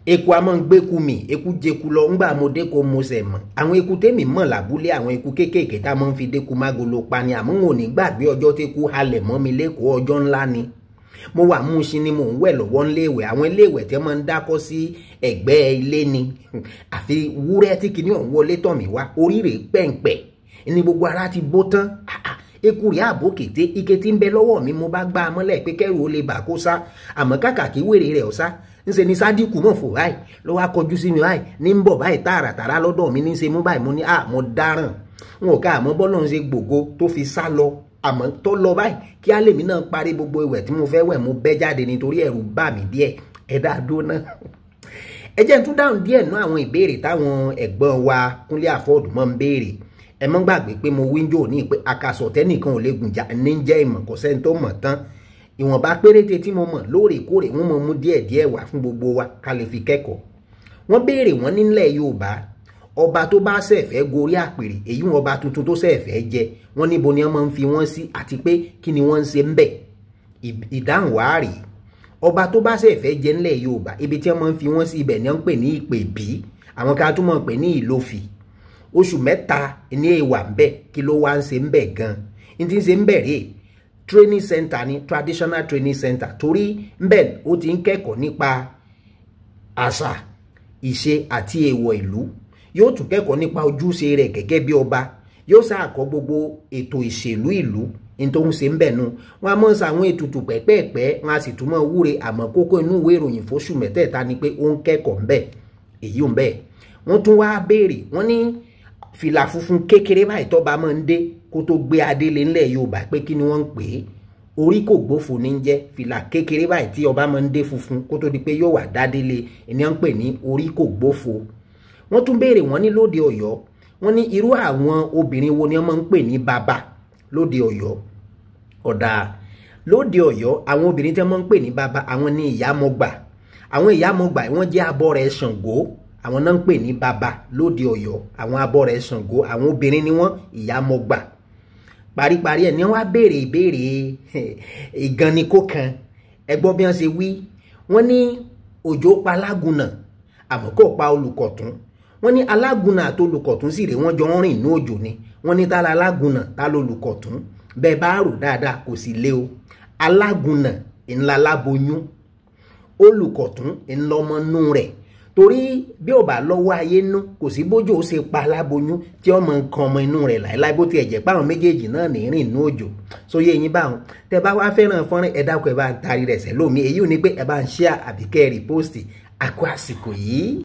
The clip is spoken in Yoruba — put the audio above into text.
Eku a máa ń gbéku mi, eku jẹku lọ, ńgbà mo dé ko mo sẹ̀ mọ̀. Àwọn eku tèmi mọ̀ lábúlé, àwọn eku kéékèèké tá a máa ń fi déku mágolo pa ni, àmọ́ n ò ní gbàgbé ọjọ́ téku halẹ̀ mọ́ mi lẹ́kọ̀ọ́, ọjọ́ ńlá ni. Mo wà Mushin ni mò ń wẹ̀ lọ́wọ́ ńléèwẹ̀, àwọn iléèwẹ̀ tí wọ́n máa ń dákọ́ sí ẹ̀gbẹ́ ilé ni. Àfi wúrẹ́ tí kinní ọ̀hún wọlé tọ̀ mí wá, orí rẹ̀ pẹ̀ǹpẹ̀ ní gbogbo ara ti bó tán. Eku rẹ̀ àbò kété, ike tí ń bẹ lọ́wọ́ mi mo bá gbá a mọ́lẹ̀ pé kẹ́rù ó lè bà kó sá, àmọ́ kàkà kí wèrè rẹ̀ ó sá, ńṣe ni Sádíkù mọ̀ fò báyìí ló wá kọjú sí mi báyìí ní ń bọ̀ báyìí tààràtàrà lọ́dọ̀ mi ní í ṣe mú báyìí, mo ní à mo dáràn, n ò ká àmọ́ bọ́lọ̀ ń ṣe gbògo tó fi sá lọ, àmọ́ tó lọ báyìí kí á lèmi náà parí gbogbo ìwẹ̀ tí mo fẹ́ wẹ̀, mo bẹ́ jáde nítorí ẹ̀rù bà mí díẹ̀. Ẹ dá dúró náà. Ẹ jẹ́ n tún dáhùn díẹ̀ nú àwọn ìbéèrè táwọn ẹ̀gbọ́n wa Kúnlé Afọ́ọ̀dù máa ń béèrè. Ẹ mọ́ gbàgbé pé mo wíńjò ní pé àkàsọ̀ tẹ́nìkan ò lè gùn jà ní jẹ́ ìmọ̀, kò sẹ́ni tó mọ̀ tán. Ìwọ̀nba péréte tí mo mọ̀ lóòrèkóòrè wọ́n mọ̀ mú díẹ̀ díẹ̀ wá fún gbogbo wa ká lè fi kẹ́kọ̀ọ́. Wọ́n béèrè wọ́n nílẹ̀ Yorùbá, ọba tó bá ṣẹ̀ fẹ́ gorí àpèrè, èyí wọn ọba tuntun tó ṣẹ̀ fẹ́ jẹ, wọ́n níbo ni wọ́n máa ń fi wọ́n sí àti pé kí ni wọ́n ń ṣe ń bẹ̀. Ìdáhùn wá rèé, ọba tó bá ṣẹ̀ fẹ́ jẹ nílẹ̀ Yorùbá, ibi tí wọ́n máa ń fi wọ́n sí ibẹ̀ ni wọ́n ń pè ní ìpèbí, àwọn kan tún máa ń pè ní ìlòfì. Oṣù 3 ní èèwà ń bẹ̀, kí ló wá ń ṣe ń bẹ̀ gan-an? Ní ti ń ṣe ń bẹ̀ rèé, training center ni, traditional training center, torí ńbẹ̀ ó ti ń kẹ́kọ̀ọ́ nípa àṣà, ìṣe àti èèwọ̀ ìlú. Yóò tún kẹ́kọ̀ọ́ nípa ojúṣe rẹ̀ gẹ́gẹ́ bí ọba, yóò ṣàkọ́ gbogbo ètò ìṣèlú ìlú ní tó ń ṣe ń bẹ̀ nu. Wọ́n á mọ̀ ṣe àwọn ètùtù pẹ́pẹ́ẹ̀pẹ́, wọ́n á sì tún mọ̀ wúre, àmọ́ kókó inú ìwé ìròyìn fóṣù 3 ni pé ó ń kẹ́kọ̀ọ́ ńbẹ̀, èyí ń bẹ̀. Wọ́n tún wá béèrè, wọ́n ní fìlà funfun kékeré báyìí tọ́ba máa ń dé kó tó gbé adé lé ńlẹ̀ Yorùbá, pé kí ni wọ́n ń pè é? Orí kò gbófo ní jẹ́ fìlà kékeré báyìí tí ọba máa ń dé funfun kó tó di pé yóò wà dádé lé, ni wọ́n ń pè ní orí kò gbófo. Wọ́n tún béèrè wọ́n ní lóde Ọ̀yọ́, wọ́n ní irú àwọn obìnrin wo ni wọ́n máa ń pè ní bàbá lóde Ọ̀yọ́? Ọ̀dà lóde Ọ̀yọ́, àwọn obìnrin tí wọ́n máa ń pè ní bàbá, àwọn ní ìyámọ̀gbà. Àwọn ìyámọ̀gbà wọ́n jẹ́ abọ́rẹ̀ Ṣàngó, àwọn náà ń pè ní bàbá lóde Ọ̀yọ́, àwọn abọ́rẹ̀ Ṣàngó, àwọn obìnrin ni wọ́n, ìyámọ̀gbà. Paríparí ẹ̀ ni wọ́n á béèrè ìbéèrè ìgànnikó kan. Ẹ gbọ́ bí wọ́n ṣe wí, wọ́n ní òjò pa alágúnà àmọ́ kò pa olùkọ̀tún. Wọ́n ní alágúnà àti olùkọ̀tún sì rèé, wọ́n jọ ń rìn ní òjò ni. Wọ́n ní ta la alágúnà, ta lolùkọ̀tún? Bẹ́ẹ̀ bá rò dáadáa kò sì lé o. Alágúnà ńlá láboyún, olùkọ̀tún ńlọmọnú rẹ̀, torí bí ò bá lọ́wọ́ ayé nú kò sí bójú ó ṣe pa aláboyún tí ọmọ nǹkan ọmọ inú rẹ̀ láéláé, bó tiẹ̀ jẹ́ páwọn méjèèjì náà ní rìn inú òjò. Sóyè yín báwọn. Tẹ bá wá fẹ́ràn fọ́nrán, ẹ dákun ẹ bá ń tarí rẹ̀ sẹ́lómi, èyí ò ní pé ẹ bá ń share àbí kẹ́ ẹ repost. Àkó àsìkò yìí.